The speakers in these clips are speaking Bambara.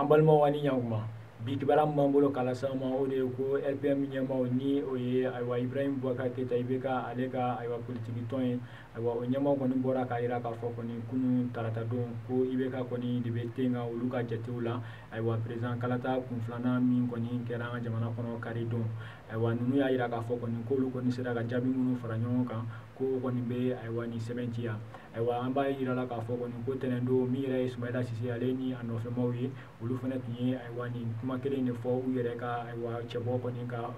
An balimaw, ani ɲankuma. Bi kibaruya min b'an bolo k'a lase aw ma, o de ye ko RPM ɲɛmaaw, ni o ye ayiwa Ibrahim Boubacar Keita, IBK, ale ka ayiwa politiki tɔn ye, ayiwa o ɲɛmaaw kɔni bɔra k'a jira k'a fɔ kɔni kunun tarata don ko IBK kɔni de bɛ ten kan olu ka jatew la, ayiwa président kalata kun filanan min kɔni kɛra an ka jamana kɔnɔ kari don. Ayiwa ninnu y'a jira k'a fɔ kɔni k'olu kɔni sera ka jaabi minnu fara ɲɔgɔn kan, ko kɔni bɛ ayiwa nin sɛbɛntiya. Ayiwa an b'a jira la k'a fɔ kɔni ko tɛnɛn don, min yɛrɛ ye Sumayila Sise, ale ni a nɔfɛmaw ye, olu fana tun ye ayiwa nin kuma kelen de fɔ u yɛrɛ ka ayiwa cɛbɔ kɔni ka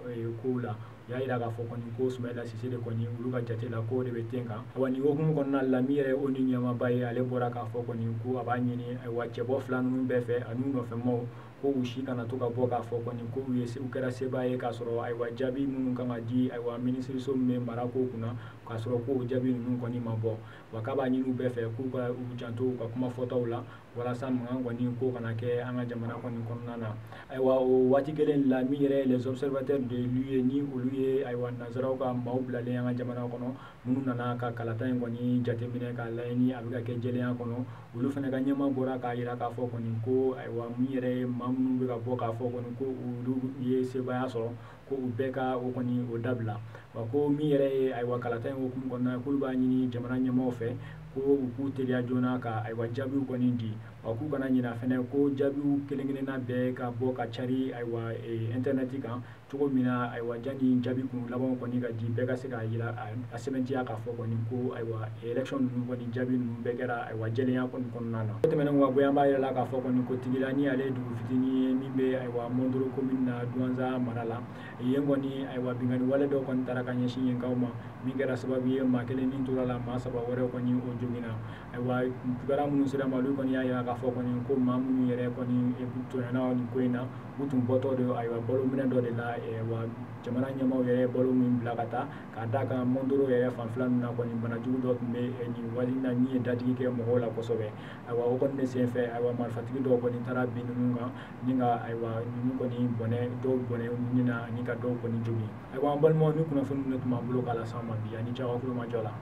kow la. U y'a jira k'a fɔ kɔni ko Sumayila Sise de kɔni olu ka jate la k'o de bɛ ten kan. Ayiwa nin hukumu kɔnɔna la, min yɛrɛ ye ONU ɲɛmaaba ye, ale bɔra k'a fɔ kɔni ko a b'a ɲini ayiwa cɛbɔ fila ninnu bɛɛ fɛ ani u nɔfɛmaw ko u si kana to ka bɔ k'a fɔ kɔni ko u ye u kɛra sebaa ye, k'a sɔrɔ ayiwa jaabi minnu kan ka di ayiwa minisiriso min bɛ mara kow kunna, k'a sɔrɔ k'o jaabi ninnu kɔni ma bɔ. Wa k'a b'a ɲini u bɛɛ fɛ k'u ka u janto u ka kuma fɔtaw la walasa mankan kɔni ko kana kɛ an ka jamana kɔni kɔnɔna na. Ayiwa o waati kelen la, min yɛrɛ ye les observateurs de l'UE, ni olu ye ayiwa nanzaraw ka maaw bilalen an ka jamana kɔnɔ, minnu nana ka kalata in kɔni jateminɛ k'a lajɛ ni a bɛ ka kɛ jɛlenya kɔnɔ, olu fana ka ɲɛmaa bɔra k'a jira k'a fɔ kɔni ko ayiwa min yɛrɛ ye maa minnu bɛ ka bɔ k'a fɔ kɔni ko olu ye sebaaya sɔrɔ, ko u bɛɛ ka o kɔni o dabila. Wa ko min yɛrɛ ye ayiwa kalata in hukumu kɔnɔna na, k'olu b'a ɲini jamana ɲɛmaaw fɛ ko u k'u teliya joona ka ayiwa jaabiw kɔni di, wa k'u kana ɲina fɛnɛ ko jaabiw kelen kelenna bɛɛ ka bɔ ka cari ayiwa internet kan cogo min na, ayiwa janni jaabi kun labanw kɔni ka di, bɛɛ ka se k'a jira a sɛbɛntiya k'a fɔ kɔni ko ayiwa élection ninnu kɔni jaabi ninnu bɛɛ kɛra ayiwa jɛlenya kɔni kɔnɔna na. O tɛmɛnen kɔ ka bɔ yen, an b'a yira la k'a fɔ kɔni ko Tigila, ni ale ye dugu fitinin ye min bɛ ayiwa Mondoro commune na, Douentza mara la, yen kɔni ayiwa binkanni wale dɔ kɔni taara ka ɲɛsin yenkaw ma, min kɛra sababu ye maa kelen ni tora la, maa saba wɛrɛ kɔni o joginna. Ayiwa kibaruya minnu sera ma, olu kɔni y'a jira k'a fɔ kɔni ko maa minnu yɛrɛ kɔni tɔɲɔna nin ko in na, u tun bɔtɔ de ayiwa balo minɛ dɔ de la, wa jamana ɲɛmaaw yɛrɛ ye balo min bila ka taa k'a d'a kan Mondoro yɛrɛ fanfɛla ninnu na kɔni banajugu dɔ tun bɛ nin waati in na min ye dadigi kɛ mɔgɔw la kosɛbɛ. Ayiwa o kɔni de senfɛ, ayiwa marifatigi dɔw kɔni taara bin ninnu kan ni ka ayiwa ninnu kɔni bɔnɛ, dɔw bɔnɛ ni na ani ka dɔw kɔni jogin. Ayiwa an balimaw, ni kunnafoni ninnu tun b'an bolo k'a lase aw ma bi, ani cɛw ka kulomajɔ la.